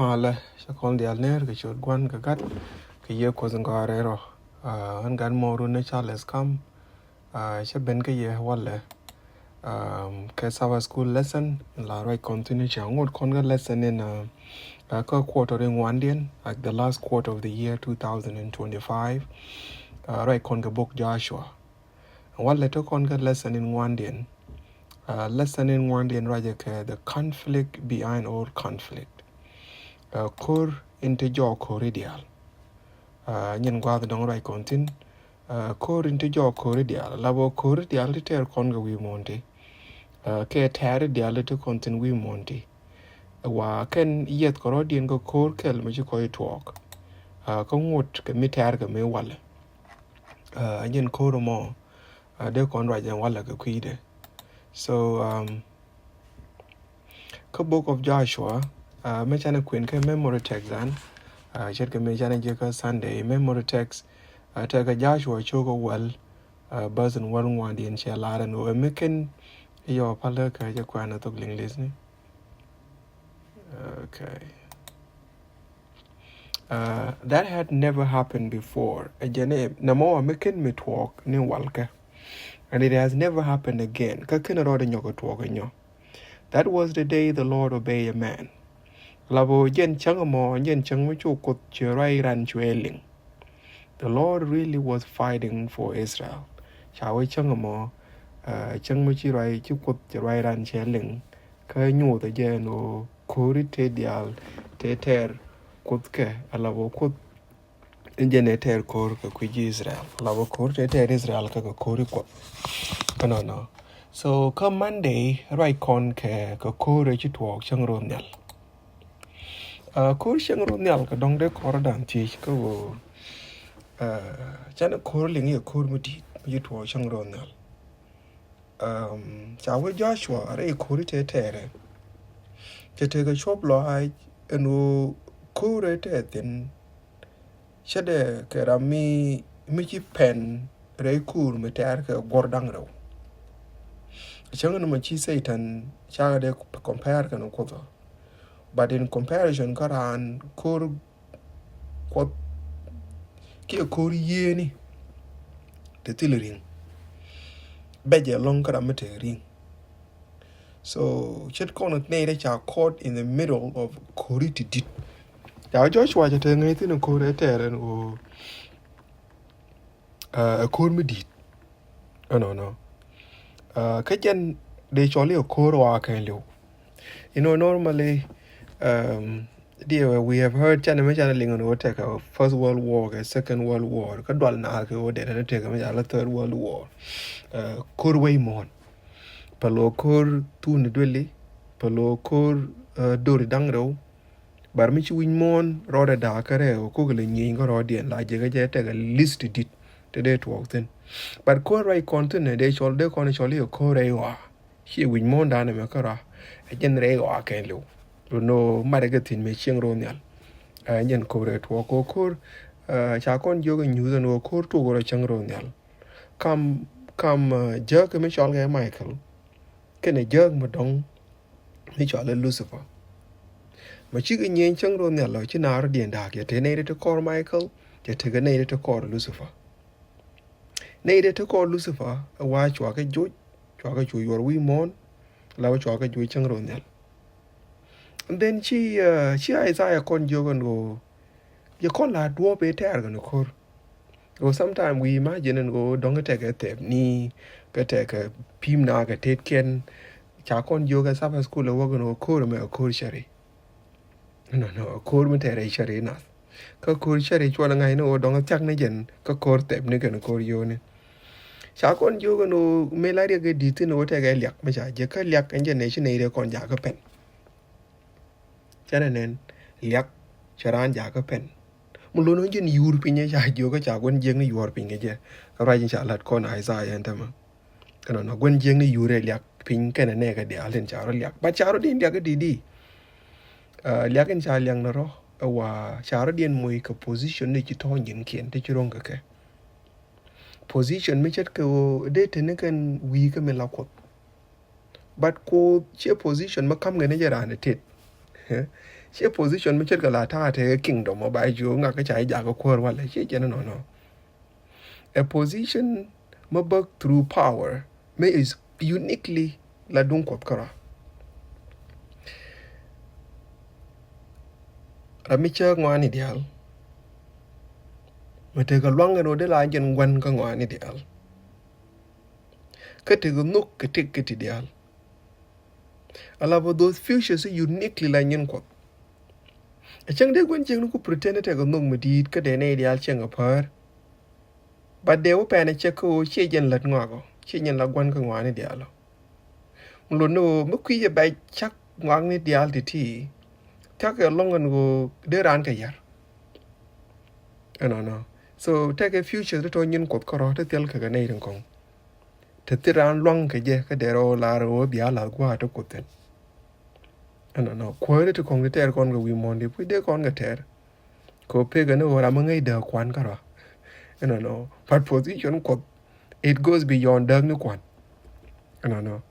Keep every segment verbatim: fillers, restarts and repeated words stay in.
Malɛ, cä kɔn diaal ner kɛ ciöt Gua̱n kɛ Gat kɛ Yiëë Kuɔth in gɔaa rɛl rɔ. Ɣän gat mɔ run ni Charles Kam. Cä ben kä yɛ walɛ kɛ Sabbath School lesson in la ruac kɔn thi̱n. Cä ŋot kɔn kä lesson in kä quarter in ŋuandiɛn, like the last quarter of the year two thousand and twenty-five. Ruac kɔn kɛ bok Joshua. Walɛ te kɔn kä lesson in ŋuandiɛn. Lesson in ŋuandiɛn ruacɛ kɛ the conflict behind all conflict. Ko̱r in te jɔɔk ko̱ri diaal. Nyin gua̱a̱th dɔ̱ŋ ruac kɔn thi̱n. Ko̱r in te jɔɔk ko̱ri diaal, la bä ko̱ri diaal ti tɛɛr kɔn kɛ wi̱i̱ muɔ̱ɔ̱n ti. Kɛ tɛɛri diaal ti kɔn thi̱n wi̱i̱ muɔ̱ɔ̱n ti. Wa kɛn yieth kɛ rɔ̱diɛn kɛ ko̱r kɛl mi ci kɔc tuɔɔk. Kä ŋot kɛ mi tɛɛr kɛ mi walɛ. Ɛ nyin ko̱r mɔ dee kɔn ruac ɛn walɛ kɛ kui̱dɛ. So kä book of Joshua, mi canɛ kuɛn kɛ memory text an, ce̱tkɛ mi canɛ ji̱ kä Sunday memory text. Tekɛ Joshua cok kä wäl, bäth in wäl ŋuandiɛn cɛ lar ɛn ɣöö ɛ mi ken yɔ palä kɛ jɛ kuɛn ɛ thok Liŋli̱thni. Okay. That had never happened before. Ɛ jɛn ɛ nɛmɔ mi ken mi tuɔɔk ni walkɛ. And it has never happened again. Kä ken rɔɔdɛ nyɔk ɛ tuɔɔk ɛ nyɔ. That was the day the Lord obey a man. La bä jɛn cäŋ mɔ, jɛn cäŋ mi cu Kuoth ci ruac ran cuɛ liŋ. The Lord really was fighting for Israel. Ca wee cäŋ mɔ, cäŋ mi ci ruac ci Kuoth ci ruac ran cuɛ liŋ. Kä nyuuth ɛ jɛn ɣöö ko̱ri te diaal te tɛɛr Kuoth kɛ, ala bä Kuoth in jɛn ɛ tɛɛr ko̱r kɛ kui̱ ji̱ Israel. La bä ko̱r te tɛɛr Israel kɛ kɛ ko̱ri Kuɔth. Kä nɔnɔ. So kä Monday ruac kɔn kɛ kɛ ko̱r ɛ ci tuɔɔk cäŋ ro̱o̱n nhial. Ko̱r cäŋ ro̱o̱n nhial kɛ dɔ̱ŋ dee kɔr dan thiec kä ɣöö canɛ ko̱r liŋ yɛ ko̱r mi di̱i̱t mi ci tuɔɔk cäŋ ro̱o̱n nhial. Ca wee Joshua rɛy ko̱ri tɛtɛrɛ. Cɛ tekɛ cuɔp lɔaac ɛn ɣöö ko̱rɛ tɛthin. Cɛ dee kɛ ram mi mi ci pɛn rɛy ko̱r mi tɛɛr kɛ guɔ̱r da̱ŋ rɛw. Cäŋ ni mɔ ci Satan cakɛ dee compare kɛn Kuoth. But in comparison kä raan ko̱r Kuɔth kiɛ ko̱r yiëëni te thil ri̱ŋ. Bɛ jɛ lɔ̱ŋ kä ram mi te ri̱ŋ. So ce̱t kɔn nɛy rɛ ca caught in the middle of ko̱ri ti di̱t. Ca Joshua cɛ te ŋäc thi̱n ko̱r ɛ tɛɛr ɛn ɣöö ɛ ko̱r mi di̱t. Ɛnɔnɔ. Kä jɛn dee cɔl i̱ ɛ ko̱r wa kɛn liw. You know, normally, deɛ we have heard canɛ mi canɛ liŋ ni wä tekɛ First World War kɛ Second World War, kä dual naar kɛ wä dee ni tekɛ mi canɛ Third World War. Ko̱r wei muɔ̱ɔ̱n. Pɛ lo̱ ko̱r thun dueli, pɛ lo̱ ko̱r dori da̱ŋ rɛw. Bar mi ci wi̱ny muɔ̱ɔ̱n rɔɔdɛ da̱a̱ kä rɛw ko̱k lɛ nyieny kä rɔɔdiɛn la jɛ kä jɛ tekɛ list di̱t te dee tuɔɔk thi̱n. But ko̱r rɛy kɔn thi̱n dee cɔl dee kɔn cɔl i̱ ko̱r rɛy ɣɔaa. Ciɛ wi̱c muɔ̱ɔ̱n da̱a̱n ɛmɛ kärɔa ɛ jɛn rɛy ɣɔaa kɛn liw. Run ni ɣöö marɛ kɛ thi̱n mëë cieŋ ro̱o̱ nhial. Ɛ jɛn ko̱r ɛ tuɔɔk kɛ ɣöö ko̱r ca kɔn jiök ɛ nyuuth ɛn ɣöö ko̱r tuɔɔk rɔ cieŋ ro̱o̱ nhial. Kam kam jääk mi cɔal kɛ Michael kɛnɛ jääk mi dɔ̱ŋ mi cɔal ɛ Lucifer. Ma cikɛ nyieny cieŋ ro̱o̱ nhial lɔ ci naar rɔ̱diɛn da̱a̱k cɛ te nɛy ri ti kɔr Michael cɛ tekɛ nɛy ri ti kɔr Lucifer. Nɛy dee te kɔɔr Lucifer ɛ wa cuakɛ joc, cuakɛ cu yuɔr wi̱i̱ muɔ̱ɔ̱n, la wä cuakɛ joc cäŋ ro̱o̱ nhial. And then ci ci Isaiah kɔn jiök ɛn ɣöö yɛ kɔn la duɔ̱ɔ̱p ëë tɛɛr kɛn ko̱r. Ɣöö sometime we imagine ɛn ɣöö dɔ̱ŋ tekɛ thɛp ni kɛ tekɛ pi̱i̱m na kɛ tetkiɛn. Ca kɔn jiök ɛ Sabbath School ɛ wäk ɛn ɣöö ko̱r ɛmɛ ɛ ko̱r cäri. Nɔnɔ, ko̱r mi tɛɛrɛ cäri nath. Kä ko̱r cäri cuɔl ŋa̱cni ɣöö dɔ̱ŋ thiak ni jɛn kä ko̱r thɛpni kɛn ko̱r yio̱o̱ni. Ca kɔn jiök ɛn ɣöö mëë la riɛk ɛ di̱t thi̱n ɣöö tekɛ liak mi ca jek kä liak ɛn jɛn nɛ ci nɛy riɛk kɔn jakä pɛn. Cɛ nɛ nɛn liak cɛ raan jakä pɛn. Mi lo̱n ɣän jɛn yuur piny ɛ ca jiök kä ca gua̱n jiäkni yuɔr piny kɛ jɛ. Kä ruac in ca la̱t kɔn Isaiah ɛn tämɛ. Ɛnɔnɔ gua̱n jiäkni yuur ɛ liak piny kɛnɛ nɛɛkɛ diaal tin ca rɔ liak. But ca rɔ di̱n liak kä di̱t i̱ liak in ca liak ni rɔ ɛ wa ca rɔ diɛn moc kɛ position ni ci tɔ̱ nyinkiɛn ti ci ro̱ŋ kɛ kɛ. Position mi ce̱tkɛ ɣöö dee te ni kɛn wi̱i̱ kä mi la Kuoth. But Kuoth ciɛ position mi ka̱m kɛ ni jɛ raan ɛ tet. Ciɛ position mi ce̱tkɛ la ta̱a̱ tekɛ kingdom ɔ ba jiök ŋak kä ca ji̱ jakä kuäär walɛ, ciɛ jɛn nɔnɔ. Ɛ position mi bäk through power mi is uniquely la duŋ Kuɔth kärɔa. Ram mi cäk ŋɔaani diaal, mi tekɛ luaŋ ɛn ɣöö dee la jɛn gua̱n kä ŋɔaani diaal. Kä tekɛ nhök kɛ tëk kä ti diaal. Ala bä those futures uniquely la nyin Kuɔth. Ɛ cäŋ dee gua̱n ciëŋni ku pretend tekɛ nhök mi di̱i̱t kä dee nɛy diaal cieŋ a päär. But dee wä pɛn ɛ cɛ kä ɣöö ciɛ jɛn lät ŋɔak ɔ, ciɛ jɛn la gua̱n kä ŋɔaani diaal ɔ. Mi lot ni ɣöö mi kui̱ jɛ bɛ cak ŋɔakni diaal ti̱ti̱, thia̱k kɛ lɔ̱ŋ ɛn ɣöö dee raan kɛ yär. Ɛnɔnɔ. So tekɛ futures ti tɔ nyin Kuɔth kärɔa ti thil kɛ kɛ nɛy tin kɔ̱ŋ. Te thil raan luaŋ kɛ jɛ kä dee rɔ lar ɣöö bia la̱th gua̱a̱th ti Kuoth thi̱n. Ɛnɔnɔ. Kuäär ti kɔ̱ŋ ti tɛɛr kɔn kɛ wi̱i̱ muɔ̱ɔ̱n di puc dee kɔn kɛ tɛɛr. Kɛ pekɛ ni ɣöö ram mi ŋäc dääk kuan kärɔa. Ɛnɔnɔ. But position Kuɔth, it goes beyond dääk ni kuan. Ɛnɔnɔ.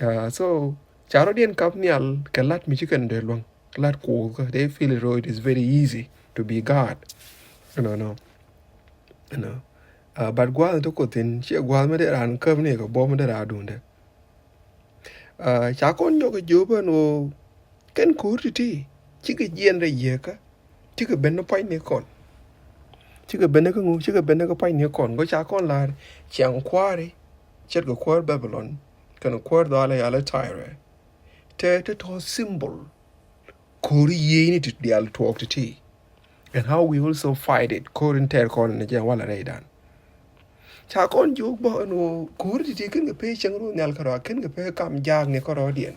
Uh, so ca rɔ̱diɛn kap nhial kɛ lat mi ci kɛn dee luäŋ, lat Kuɔth kä, they feel it, oh, it is very easy to be God. Ɛnɔnɔ. Ɛnɔ. Uh, but gua̱a̱th ti Kuoth thi̱n ciɛ gua̱a̱th mi dee raan käp ni kɛ bɔ mi dee raan duundɛ. Uh, ca kɔn nyɔk kɛ jiök ɛn ɣöö kɛn ko̱r ti̱ti̱ cikɛ jiɛn rɛy yieekä, cikɛ ben ni pua̱nyni kɔn. Cikɛ ben ni kä ŋu, cikɛ ben ni kä pua̱nyni kɔn. Kɛ ca kɔn la̱r ciaŋ kua̱ri ce̱tkɛ kuäär Babilon kɛnɛ kuäär dhɔaal ɛ yal ɛ Tyre. Te te tɔ symbol ko̱r yiëëni ti diaal tuɔɔk ti̱ti̱. And how we also fight it. Ko̱r in tɛɛr kɔn ni jɛ walɛ rɛydan. Ca kɔn jiök bä ɛn ɣöö ko̱r ti̱ti̱ ken kɛ pee cieŋ rɔ nhial kärɔa, ken kɛ pee kam jaakni kärɔɔdiɛn.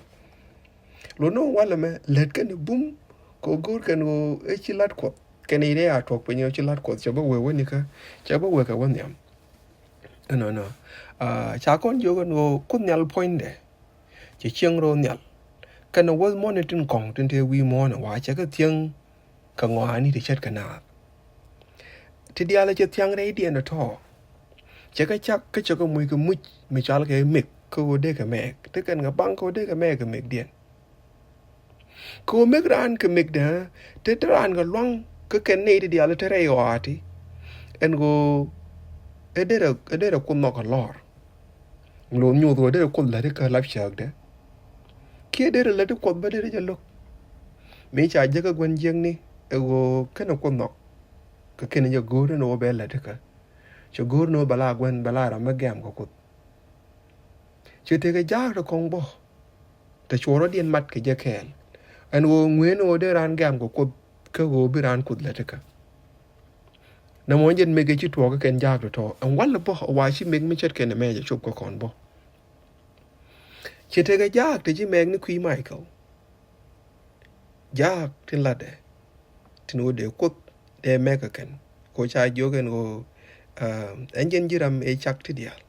Lot ni walɛ mɛ lät kɛn bum kɛ go̱o̱r kɛn ɣöö ëë ci lat Kuɔth. Kɛn i̱ dee a tuɔk piny ɣöö ci lat Kuɔth, cɛ bä wee wä nikä, cɛ bä wee kɛ wä nhiam. Ɛnɔnɔ. Ah, ca kɔn jiök ɛn ɣöö Kuoth Nhial puɔ̱nydɛ cɛ cieŋ rɔ nhial. Kɛn ɛ wäth muɔ̱ɔ̱n tin kɔ̱ŋ tin te wi̱i̱ muɔ̱ɔ̱n ɛ wa cɛ kɛ thiäŋ kɛ ŋɔaani ti ce̱tkɛ naath. Ti diaal cɛ thiaŋ rɛydiɛn ɛ tɔ̱. Cɛ kɛ cak kä cɛ kɛ muc kɛ muc mi cɔal kɛ mɛk kä ɣöö dee kɛ mɛk. Ti kɛn kɛ baŋ kä ɣöö dee kɛ mɛk kɛ mɛkdiɛn. Kɛ ɣöö mɛk raan kɛ mɛkdɛ, te te raan kɛ luaŋ kä kɛn nɛy ti diaal te rɛy ɣɔaati. Ɛn ɣöö ɛ derɛ, ɛ derɛ Kuoth nhɔk kɛ lɔr. Lo̱th nyoth ɣöö derɛ Kuoth läti kä lap cääkdɛ. Kiɛ derɛ läti Kuɔth bä derɛ jɛ lo̱k. Mi ca jek kä gua̱n jiäkni ɛ ɣöö kenɛ Kuoth nhɔk. Kɛ kenɛ jɛ go̱o̱r ni ɣöö bɛ läti kä. Cɛ go̱o̱r ni ɣöö bɛ la gua̱n, bɛ la ram mi gɛ̈m kɛ Kuoth. Cɛ tekɛ jaak ti kɔ̱ŋ bä. Te cuɔrɔdiɛn mat kɛ jɛ kɛɛl. Ɛn ɣöö ŋuëëni ɣöö dee raan gɛ̈m kɛ Kuoth kä ɣöö bi raan Kuoth läti kä. Nɛ mɔ jɛn mɛk ɛ ci tuɔɔk kɛ kɛn jaak tɔ̱tɔ̱. Ɛn walɛ bä wa ci mɛk mi ce̱tkɛ nɛmɛ jɛ cop kä kɔn bä. Cɛ tekɛ jaak te ci mɛk ni kui̱ Michael. Jaak tin latdɛ tin ɣöö dee Kuoth dee mɛk kɛ kɛn. Kɛ ɣöö ca jiök ɛn ɣöö, ah, ɛn jɛn ji̱ ram ëë cak ti diaal.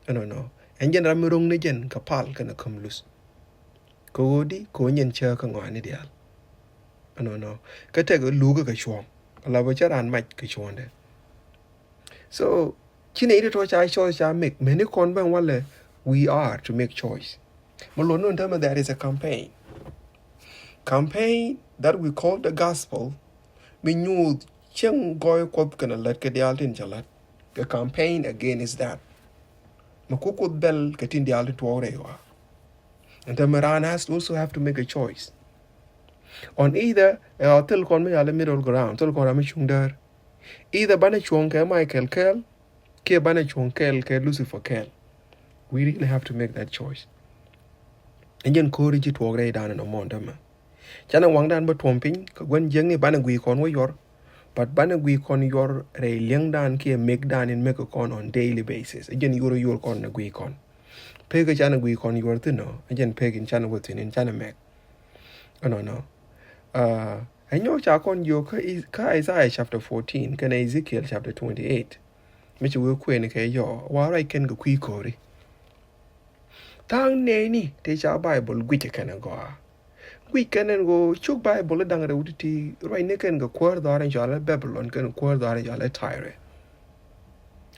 Ɛnɔnɔ. Ɛn jɛn ram mi ro̱ŋ ni jɛn kɛ pal kɛnɛ käm luth. Kɛ ɣöö di, kɛ ɣöö nyɛn cääk kä ŋɔaani diaal. Ɛnɔnɔ. Kä tekɛ luukä kɛ cuɔ̱ɔ̱ŋ. Ala bä cä raan mac kɛ cuɔ̱ɔ̱ŋdɛ. So ci nɛy ti tɔ̱ ca choice ca make, mɛni kɔn ben walɛ, we are to make choice. Mi lot ni wun tämɛ, there is a campaign. Campaign that we call the gospel. Mi nyuuth cieŋ gɔɔy Kuɔth kɛnɛ lät kɛ diaal tin cɛ la̱t. The campaign against that. Mi ku Kuoth bɛl kɛ tin diaal ti tuɔɔk rɛy ɣɔaa. Ɛn tämɛ raan has also have to make a choice. On either, ɛ, ɣɔaa thil kɔn mi yal middle ground, thil kɔn ram mi cuŋ däär. Either banɛ cuɔ̱ŋ kɛ Michael kɛɛl, kiɛ banɛ cuɔ̱ŋ kɛɛl kɛ Lucifer kɛɛl. We really have to make that choice. Ɛn jɛn ko̱ri ci tuɔɔk rɛydan ɛn ɔmɔn tämɛ. Canɛ waŋdan bä tuɔm piny kɛ gua̱n jiäkni banɛ guiy kɔn wä yuɔr. But banɛ guiy kɔn yuɔr rɛy li̱eŋdan kiɛ mekdan in mekɛ kɔn on daily basis. Ɛ jɛn yuɔr yuɔr kɔn nɛ guiy kɔn. Pek ɛ canɛ guiy kɔn yuɔr thi̱n ɔ, ɛ jɛn pek in canɛ wä thi̱n in canɛ mɛk. Ɛnɔnɔ. Ah, ɛ nyɔk ca kɔn jiök kä I-, kä Isaiah chapter fourteen kɛnɛ Ezekiel chapter twenty-eight. Mi ci wee kuɛn kɛ yɔ, wa ruac kɛn kɛ kui̱ ko̱ri. Tha̱a̱ŋ nɛɛni ti ca Bible guic kɛn a gɔaa. Guic kɛn ɛn ɣöö cuk Bible da̱ŋ rɛw ti̱ti̱ ruacni kɛn kɛ kuäär dhɔaar in cɔalɛ Babylon kɛn kuäär dhɔaar in cɔalɛ Tyre.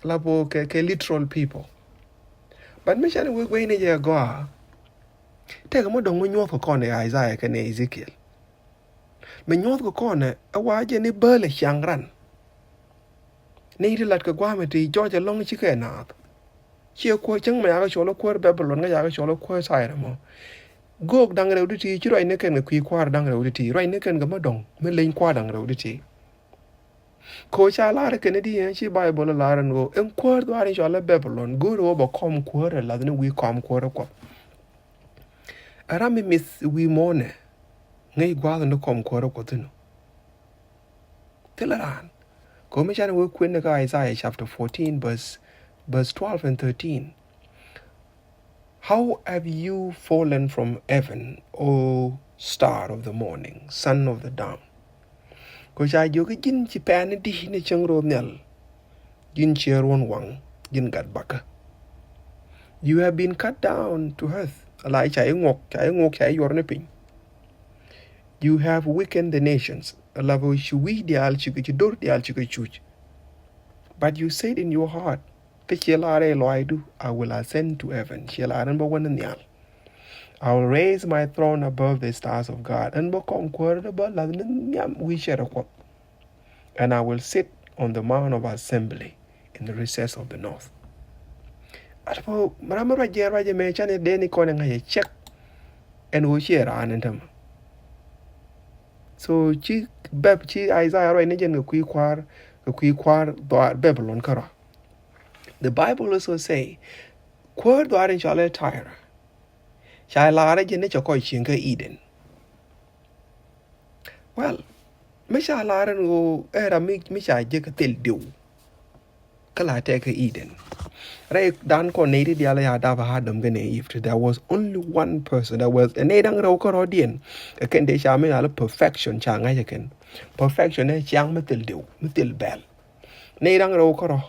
La bä kɛ, kɛ literal people. But mi canɛ wek wecni jɛ gɔaa. Tekɛ mi dɔ̱ŋ mi nyuɔ̱th kɛ kɔn ɛ Isaiah kɛnɛ Ezekiel. Mi nyuɔ̱th kɛ kɔnɛ ɛ wa jɛ ni bäl ɛ ciaŋ ran. Ni ti lat kɛ gua̱a̱mɛ ti jɔc ɛlɔ̱ŋ cikɛ naath. Ciɛ kuäär cäŋ mɛ yakɛ cɔl ɛ kuäär Babilon, ŋä yakɛ cɔl ɛ kuäär Tyre mɔ. Go̱o̱k da̱ŋ rɛw di ti ci ruacni kɛn kɛ kui̱ kua̱r da̱ŋ rɛw di ti, ruacni kɛn kɛ mä dɔ̱ŋ mi leny kua̱r da̱ŋ rɛw di ti. Ko ca lar kɛn di ɛn ci Bible lar ɛn ɣöö ɛn kuäär dhuaar in cɔal ɛ Babilon go̱o̱r ɣöö bɛ kɔm kuäär ɛ lath ni wi̱i̱ kɔm kuäär ɛ Kuɔth. Ɛ ram mi mith wi̱i̱ muɔ̱ɔ̱nɛ ŋäc gua̱a̱th ni kɔm kuäär ɛ Kuɔth inɔ. Thilɛ raan. Ko mi can wee kuën ni kä Isaiah chapter fourteen verse, verse twelve and thirteen. How have you fallen from heaven, O star of the morning, son of the dawn? Ko ca jiök i̱ ji̱n ci pɛn i̱ di̱ ni cäŋ ro̱o̱ nhial. Ji̱n ciɛ ruɔ̱n waŋ, ji̱n gat bakä. You have been cut down to earth. Ala ca i̱ ŋuɔk, ca i̱ ŋuɔk, ca i̱ yuɔr ni piny. You have weakened the nations. Ala bä ci wi̱i̱ diaal ci kɛ, ci do̱r diaal ci kɛ cuc. But you said in your heart, kä ciɛ lar rɛy lɔaacdu, I will ascend to heaven. Ciɛ lar in bä wä ni nhial. I will raise my throne above the stars of God. Ɛn bä kɔm kuäär ni bä lath ni nhiam wi̱i̱ cɛrɛ Kuɔth. And I will sit on the mount of assembly in the recess of the north. At bä ram mi ruac jɛ ruac jɛ mɛ can i̱ dee ni kɔn i̱ ŋa̱c ɛ cɛk. Ɛn ɣöö ciɛ raan in tämɛ. So ci bɛp ci Isaiah ruac ni jɛn kɛ kui̱ kua̱r, kɛ kui̱ kua̱r dhuaar Babilon kärɔa. The Bible also say, kuäär dhuaar in cɔal ɛ Tyre. Ca lar ɛ jɛ ni cɛ kɔc cieŋ kä Eden. Well, mi ca lar ɛn ɣöö ɛ ram mi, mi ca jek kä thil diw. Kä la tɛk kä Eden. Rɛy dan kɔn nɛy ti diaal ya dap Adam kɛnɛ Eve ti, there was only one person, there was, ɛ nɛy da̱ŋ rɛw kärɔ̱diɛn. Ɛ kɛn dee ca mi yal perfection ca ŋa̱c ɛ kɛn. Perfection ɛ ciaŋ mi thil diw, mi thil bɛl. Nɛy da̱ŋ rɛw kärɔ̱.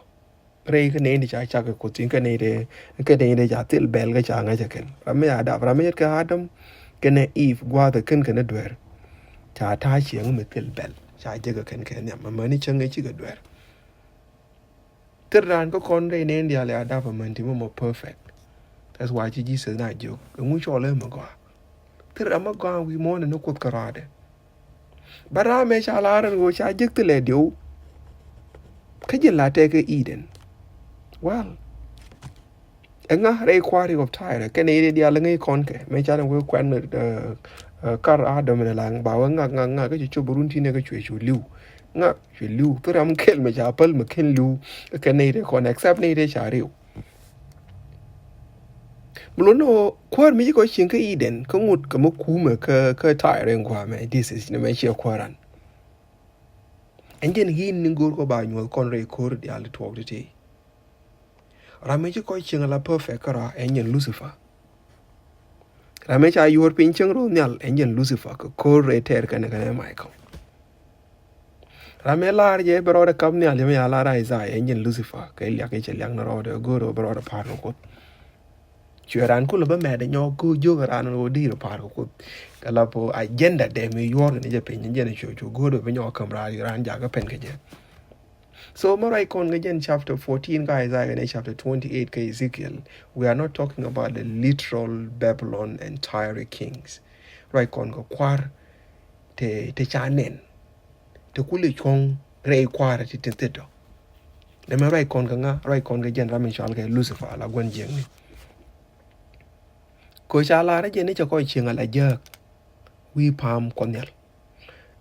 Rɛy kä nɛy ti ca cak kɛ Kuoth thi̱n, kä nɛy ti, kä nɛy ti ca thil bɛl kä ca ŋa̱c ɛ kɛn. Ram mi ya dap, ram mi yet kɛ Adam kɛnɛ Eve gua̱a̱th ɛ kɛn kɛnɛ duer. Ca ta̱a̱ ciɛŋ mi thil bɛl ca jek ɛ kɛn kɛ nhiam, amäni cäŋ ɛ cikɛ duer. Thil raan kä kɔn rɛy nɛn diaal ya dap amäni ti mɔ mɔ perfect. That's why ci Jesus na jiök, ɛŋu cɔl ɛ mi gɔaa? Thil ram mi gɔaa wi̱i̱ muɔ̱ɔ̱n ni Kuoth kärɔadɛ. Bä ram mɛ ca lar ɛn ɣöö ca jek thilɛ diw. Kä ji̱n la tɛk kä Eden. Well, ɛŋa rɛy kua̱ri of Tyre kɛnɛ nɛy ti diaal ŋäc kɔn kɛ mɛ ca ni wee kuɛn, eh, eh, kar Adam ni la ba wee ŋak ŋak ŋak kä ci cop run ti̱n kä cuɛ cu li̱w. Ŋak cuɛ li̱w. Thil ram kɛl mɛ ca päl mɛ ken li̱w. Kɛ nɛy ti kɔn except nɛy ti ca riw. Mi luɔt ni ɣöö kuäär mi ci kɔc cieŋ kä Eden kä ŋut kɛ mi kumɛ kä, kä Tyre in gua̱a̱mɛ, this is ni mɛ ciɛ kuäär ran. Ɛn jɛn ɣin ni go̱o̱r kɔ ba nyuɔ̱th kɔn rɛy ko̱r diaal ti tuɔɔk ti̱ti̱. Ram mi ci kɔc cieŋ ala perfect kärɔa ɛn jɛn Lucifer. Ram mi ca yuɔr piny cieŋ ro̱o̱ nhial ɛn jɛn Lucifer kɛ ko̱r rɛy tɛɛr kɛnɛ kɛnɛ Michael. Ram mi lar jɛ bɛ rɔɔdɛ kap nhial jɛ mi ya lar Isaiah ɛn jɛn Lucifer kɛ liak i̱ cɛ liak ni rɔɔdɛ go̱o̱r bɛ rɔɔdɛ pa̱a̱r kɛ Kuoth. Cuɛ raan kulɛ bä mɛt nyɔk kä jiök raan ɣöö di̱i̱r pa̱a̱r kɛ Kuoth. Kɛ la po agenda dɛ mi yuɔr kɛ ni jɛ piny jɛn cu cu go̱o̱r bɛ nyɔk käm raan raan jakä pɛn kɛ jɛ. So mɛ ruac kɔn kɛ jɛn chapter fourteen kä Isaiah kɛnɛ chapter twenty-eight kä Ezekiel, we are not talking about the literal Babylon and Tyre kings. Ruac kɔn kɛ kua̱r te, te ca nɛn. Te kulɛ cuɔ̱ŋ rɛy kua̱r ti tin thitɔ. Nɛ mɛ ruac kɔn kɛ ŋa, ruac kɔn kɛ jɛn ram in cɔal kɛ Lucifer la gua̱n jiäkni. Kɛ ca lar jɛ ni cɛ kɔc cieŋ ala jääk wi̱i̱ pa̱a̱m Kuɔth Nhial.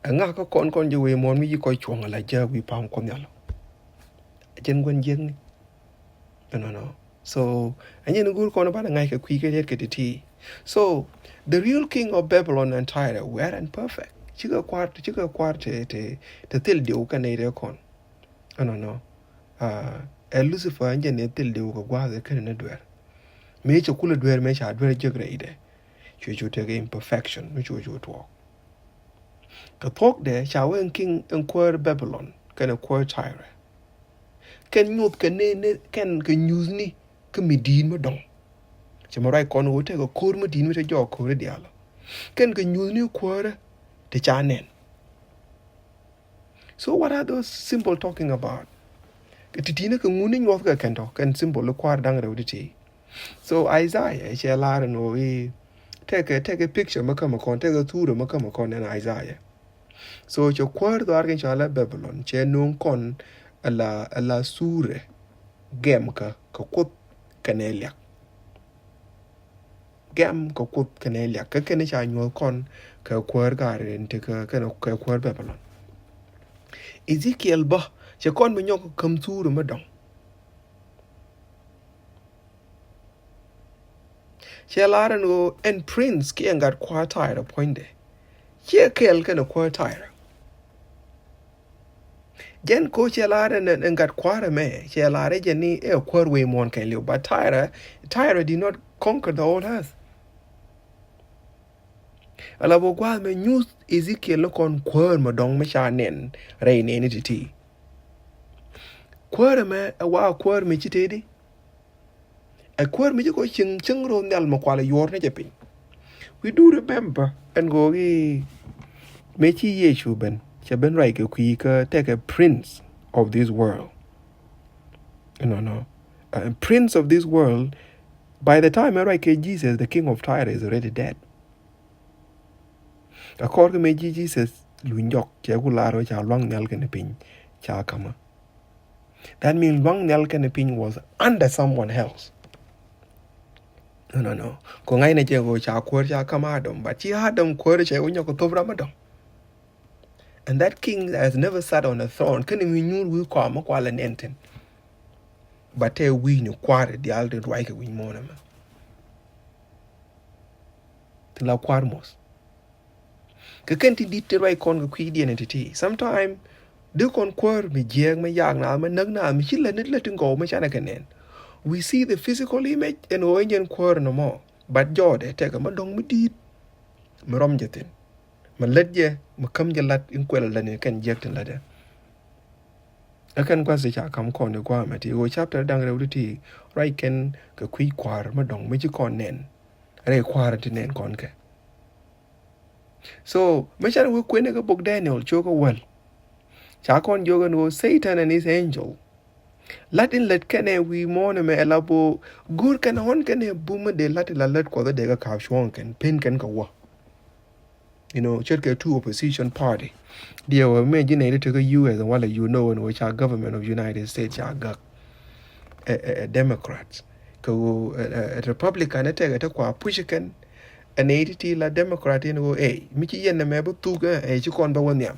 Ɛŋa kä kɔn kɔn jɛ wee muɔ̱ɔ̱n mi ci kɔc cuɔ̱ŋ ala jääk wi̱i̱ pa̱a̱m Kuɔth Nhial. Jɛn gua̱n jiäkni. Ɛnɔnɔ. So, ɛn jɛn go̱o̱r kɔn banɛ ŋa̱c kɛ kui̱ kɛ riet kɛ ti̱ti̱. So, the real king of Babylon and Tyre weren't perfect. Cikɛ kua̱r, cikɛ kua̱r te, te, te thil diw kɛ nɛy rɛ kɔn. Ɛnɔnɔ. Ah, ɛ Lucifer ɛn jɛn ni thil diw kɛ gua̱a̱th ɛ kɛn ni duer. Mëë cɛ kulɛ duer mëë ca duer jek rɛydɛ. Cuɛ cu tekɛ imperfection mi cuɛ cu tuɔɔk. Kɛ thuɔ̱kdɛ ca wee ɛn king ɛn kuäär Babylon kɛnɛ kuäär Tyre. Kɛn nyuth kɛ ni, ni kɛn kɛ nyuthni kä mi di̱i̱t mi dɔ̱ŋ. Cɛ mɛ ruac kɔn ɣöö tekɛ ko̱r mi di̱i̱t mi te jɔɔk ko̱ri diaal. Kɛn kɛ nyuthni kuäärä ti ca nɛn. So what are those symbol talking about? Kɛ ti̱ti̱ni kɛ ŋuni nyuɔth kɛ kɛn tɔ kɛn symbol i̱ kua̱r da̱ŋ rɛw ti̱ti̱. So Isaiah cɛ lar ɛn ɣöö i̱ tekɛ, tekɛ picture mi kämɛ kɔn, tekɛ thurɛ mi kämɛ kɔn ɛn Isaiah. So cɛ kuäär dhɔaar kɛn cɔalɛ Babylon, cɛ no̱o̱ŋ kɔn ala, ala surɛ gɛmkä kɛ Kuoth kɛnɛ liak. Gɛm kɛ Kuoth kɛnɛ liak, kä kɛn ca nyuɔ̱th kɔn kɛ kuäär gaari in ti kɛ, kɛn kɛ kuäär Babylon. Ezekiel bä, cɛ kɔn bi nyɔk käm surɛ mi dɔ̱ŋ. Cɛ lar ɛn ɣöö ɛn prince kiɛ gat kua̱r Tyre puɔ̱nydɛ. Ciɛ kɛɛl kɛnɛ kuäär Tyre. Jɛn ko cɛ lar ɛn, ɛn gat kua̱r ɛmɛ, cɛ lar ɛ jɛn ni ɛ kuäär wec muɔ̱ɔ̱n kɛɛliw. But Tyre, Tyre did not conquer the whole earth. Ala bä gua̱a̱th mɛ nyuth Ezekiel ni kɔn kuäär mɛ dɔ̱ŋ mɛ ca nɛn rɛy nɛni ti̱ti̱. Kuäär ɛmɛ ɛ wa kuäär mi ci tëëdi. Ɛ kuäär mi ci kɔ cieŋ, cieŋ rɔ nhial mɛ kualɛ yuɔr ni jɛ piny. We do remember ɛn ɣöö i̱ mëë ci Yecu ben, cɛ ben ruac kɛ kui̱ kä tekɛ prince of this world. Nɔ, nɔ. Uh, prince of this world, by the time ɛ ruac kɛ Jesus, the king of Tyre is already dead. Kä kɔr kä mëë ci Jesus luny jɔk, cɛ ku lar ɣöö ca luaŋ nhial kɛnɛ piny ca ka̱mä. That means luaŋ nhial kɛnɛ piny was under someone else. Nɔ, nɔ, nɔ. Kɔ ŋa̱cnɛ jɛ ɣöö ca kuäär ca ka̱m Adam, but ci Adam kuäär cɛ wä nyɔk kɛ thop ram mi dɔ̱ŋ. And that king has never sat on a throne. Kɛnɛ mi nyuur wi̱i̱ kɔam mi kualɛ nɛn thi̱n. But tɛ wi̱i̱ni kua̱r diaal tin ruac kɛ wi̱i̱ muɔ̱ɔ̱n ɛmɛ. Tin la kua̱r moth. Kɛ kɛn tin di̱t tin ruac kɔn kɛ kui̱diɛn in ti̱ti̱. Sometime dee kɔn kuäär mi jiɛɛk, mi yaak naath, mi näk naath, mi ci lät ni lät tin gɔw mi canɛ kɛ nɛn. We see the physical image ɛn ɣöö ɛn jɛn kuäär nɔmɔ. But jɔɔdɛ tekɛ mi dɔ̱ŋ mi di̱i̱t mi rɔm jɛ thi̱n. Mi lät jɛ, mi käm jɛ lat in kuɛl lat ni kɛn jiɛk tin latdɛ. Ɛ kɛn gua̱th ti ca ka̱m kɔn i̱ gua̱a̱mɛ ti ɣöö chapter da̱ŋ rɛw ti̱ti̱ ruac kɛn kɛ kui̱ kua̱r mi dɔ̱ŋ mi ci kɔn nɛn. Rɛy kua̱r ti nɛn kɔn kɛ. So mi can wee kuënɛ kä bok Daniel cio̱kä wäl. Ca kɔn jiök ɛn ɣöö Satan and his angel lat in lät kɛnɛ wi̱i̱ muɔ̱ɔ̱n ɛmɛ ɛ la bo̱o̱ go̱o̱r kɛn ɣɔ̱n kɛnɛ bum mi dee lat in la lät Kuɔth ɛ dee kɛ ka̱a̱p cuɔ̱ɔ̱ŋ kɛn pen kɛn kɛ wä. You know, ce̱tkɛ two opposition party. Diɛ wä mɛ ji̱ nɛy ti tekɛ U S walɛ, you know, ɛn ɣöö ca government of United States ca gak ɛ, ɛ, ɛ Democrats. Kɛ ɣöö ɛ, ɛ, ɛ Republican ɛ tekɛ te kua push kɛn. Ɛ nɛy ti ti la Democrat in ɣöö ɛ mi ci yɛn nɛmɛ bi thuk ɛ, ɛ ci kɔn bä wä nhiam.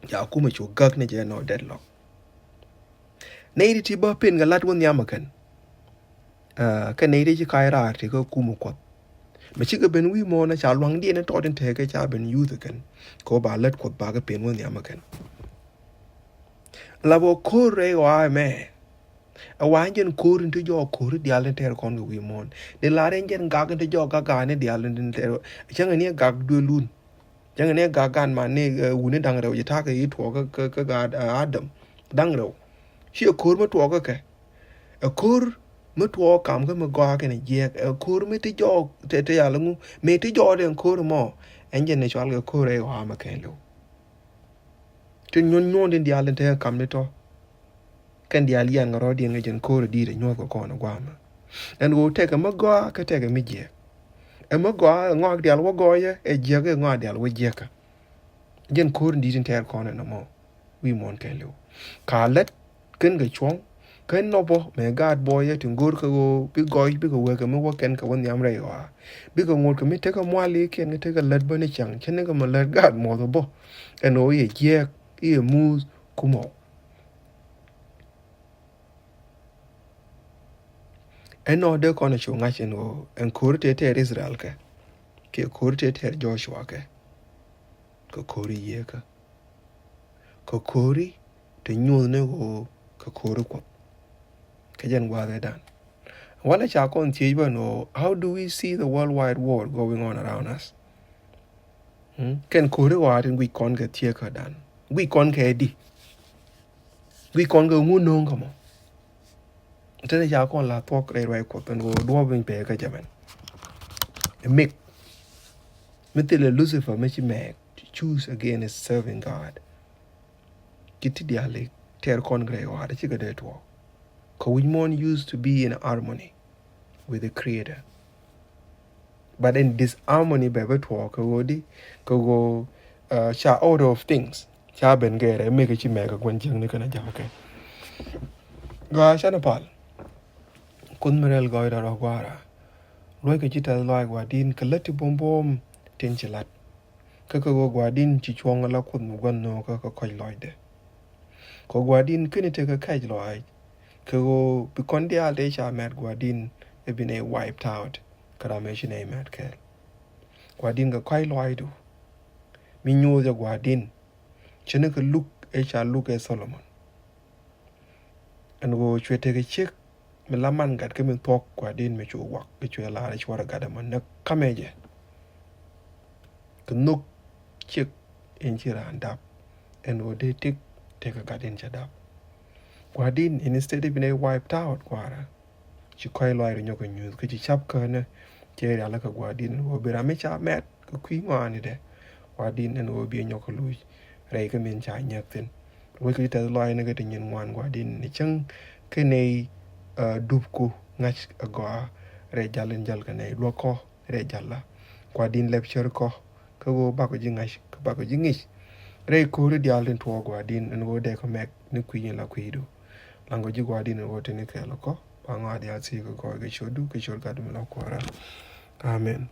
Ca kumɛ cu gäk ni jɛ nɔ deadlock. Nɛy ti ti bä pen kɛ lat wä nhiam ɛ kɛn. Ah, kɛ nɛy ti ci ka̱c raar ti kä kumɛ Kuɔth. Mɛ cikɛ ben wi̱i̱ muɔ̱ɔ̱n ca lua̱ŋdiɛn in tɔɔt in tekɛ ca ben yuth ɛ kɛn. Kɛ ɣöö ba lät Kuɔth bakɛ pen wä nhiam ɛ kɛn. La bä ko̱r rɛy ɣɔaa ɛmɛ. Ɛ wa ɛn jɛn ko̱r in ti jɔɔk ko̱r in diaal in tɛɛr kɔn kɛ wi̱i̱ muɔ̱ɔ̱n. Dee lar ɛn jɛn gak in ti jɔɔk gak gaan in diaal in tɛɛr. Cäŋɛ ni ɛ gak duël wun. Cäŋɛ ni ɛ gak gaan man ni, eh, wuni da̱ŋ rɛw jɛ ta̱a̱ kɛ i̱ tuɔɔk kä, kä, kä gaat, eh, Adam. Da̱ŋ rɛw. Ciɛ ko̱r mi tuɔɔk kä kɛ. Ɛ ko̱r mi tuɔɔk kam kä mi gɔaa kɛnɛ jiɛɛk. Ɛ ko̱r mi ti jɔɔk te, te yal ŋu. Mi ti jɔɔk den ko̱r mɔ. Ɛn jɛn ni cual kɛ ko̱r rɛy ɣɔaa mɛ kɛɛliw. Tin nyuɔn nyuɔn din diaal tin tekɛ kam ni tɔ. Kɛn diaal yian kɛ rɔɔdiɛn kɛ jɛn ko̱r di̱i̱t ɛ nyuɔth kɛ kɔn ɛ gua̱a̱mɛ. Ɛn ɣöö tekɛ mi gɔaa kä tekɛ mi jiɛk. Ɛ mi gɔaa ɛ ŋɔak diaal wä gɔɔyɛ, ɛ jiɛk ɛ ŋɔak diaal wä jiɛkä. Jɛn ko̱r di̱i̱t tin tɛɛr kɔn ɛ nɔmɔ. Wi̱i̱ muɔ̱ɔ̱n kɛɛliw. Ka lät kɛn kɛ cuɔ̱ŋ, kɛn nɔ bä mɛ gaat buɔyɛ tin go̱o̱r kɛ ɣöö bi gɔɔy bikɛ wekɛ mi wä kɛn kɛ wä nhiam rɛy ɣɔaa. Bikɛ ŋot kɛ mi tekɛ muali kiɛn kɛ tekɛ lät bä ni cäŋ, cä ni kɛ mi lät gaat muɔth bä. Ɛn ɣöö i̱ ɛ jiɛɛk, i̱ ɛ muth, kumɔ. Ɛn nɔ dee kɔn ɛ cu ŋa̱c ɛn ɣöö ɛn ko̱ri tëë tɛɛr Israel kɛ, kiɛ ko̱ri tëë tɛɛr Joshua kɛ, kɛ ko̱ri Yieekä. Kɛ ko̱ri ti nyuuth ni ɣöö kɛ ko̱ri Kuɔth. Kɛ jɛn gua̱a̱th ɛ dan. Walɛ ca kɔn thiec bä ni ɣöö, how do we see the worldwide war going on around us? Hmm? Kɛn ko̱ri ɣɔaa tin guic kɔn kɛ thieekä dan. Guic kɔn kɛ di. Guic kɔn kɛ ŋu no̱o̱ŋ kä mɔ. Tënɛ ca kɔn la thuɔ̱k rɛy ruac Kuɔth ɛn ɣöö duɔ̱ɔ̱p in pee kä jɛ mɛn. Ɛ mɛk. Mi thilɛ Lucifer mi ci mɛk to choose against serving God. Ci ti diaal i̱ tɛɛr kɔn kɛ rɛy ɣɔaa ti cikɛ dee tuɔɔk. Kä wi̱c muɔ̱ɔ̱n used to be in harmony with the Creator. But in disharmony bɛ bä tuɔɔk kɛ ɣöö di, kɛ ɣöö Ca order of things ca ben gɛɛrɛ mekɛ ci mɛk kɛ gua̱n jiäkni kɛnɛ jakä kɛ. Gɔaa canɛ pal. Kuoth mi rɛl gɔɔydɛ rɔ gua̱a̱ra. Luɔckɛ ci tɛth lɔaac Gua̱a̱r di̱i̱n kɛ lät ti buɔ̱m buɔ̱m tin ci la̱t. Kä kɛ ɣöö Gua̱a̱r di̱i̱n ci cuɔ̱ŋ ala Kuoth mi gua̱n nhöökä kɛ kɔ̱c lɔcdɛ. Kɛ ɣöö Gua̱a̱r di̱i̱n keni tekɛ kɛc lɔaac. Kɛ ɣöö bi kɔn diaal tëë ca mɛt Gua̱a̱r di̱i̱n ɛ bi nɛy wiped out. Kä ram ëë ci nɛy mɛt kɛɛl. Gua̱a̱r di̱i̱n kɛ kɔ̱a̱c lɔaacdu mi nyuuth jɛ Gua̱a̱r di̱i̱n. Ce̱tnikɛ luk ëë ca luk ɛ Solomon. Ɛn ɣöö cuɛ tekɛ ciek mi la man gat kä mi thuɔ̱k Gua̱a̱r di̱i̱n mi cu wak kä cuɛ lar ɛ cuɔr ɛ gat ɛmɔ näk kamɛ jɛ. Kɛ nhök ciek in ci raan dap. Ɛn ɣöö dee tëk tekɛ gat in cɛ dap. Gua̱a̱r di̱i̱n, instead bi nɛy wiped out Gua̱a̱ra, ci kɔ̱a̱c lɔaacdu nyɔk kɛ nyuuth kä ci ca̱p känä. Cɛ rialikä Gua̱a̱r di̱i̱n ɛn ɣöö bi ram mi ca mɛt kɛ kui̱ ŋɔaanidɛ. Gua̱a̱r di̱i̱n ɛn ɣöö bi nyɔk kɛ luc rɛy kä min ca nyäk thi̱n. Luɔckɛ ci tɛth lɔaacnikɛ ti nyin ŋuan Gua̱a̱r di̱i̱n ni cäŋ kä nɛy dupku ŋa̱c a gɔaa rɛy jal in jäl kɛ nɛy luäk kɔ rɛy jal la. Gua̱a̱r di̱i̱n lɛp cär kɔ kä ɣöö bakɔ ji̱ ŋa̱c kä bakɔ ji̱ ŋi̱c. Rɛy ko̱ri diaal tin tuɔɔk Gua̱a̱r di̱i̱n ɛn ɣöö dee kɔ mɛk ni kui̱ny in la kui̱du. Laŋkɔ ji̱ Gua̱a̱r di̱i̱n ɛn ɣöö tini kɛɛl kɔ ba ŋɔaa diaal thi̱i̱ kɛ gɔɔy kɛ ciötdu kɛ ciöt Gatdu mi la Kuäärä. Amen.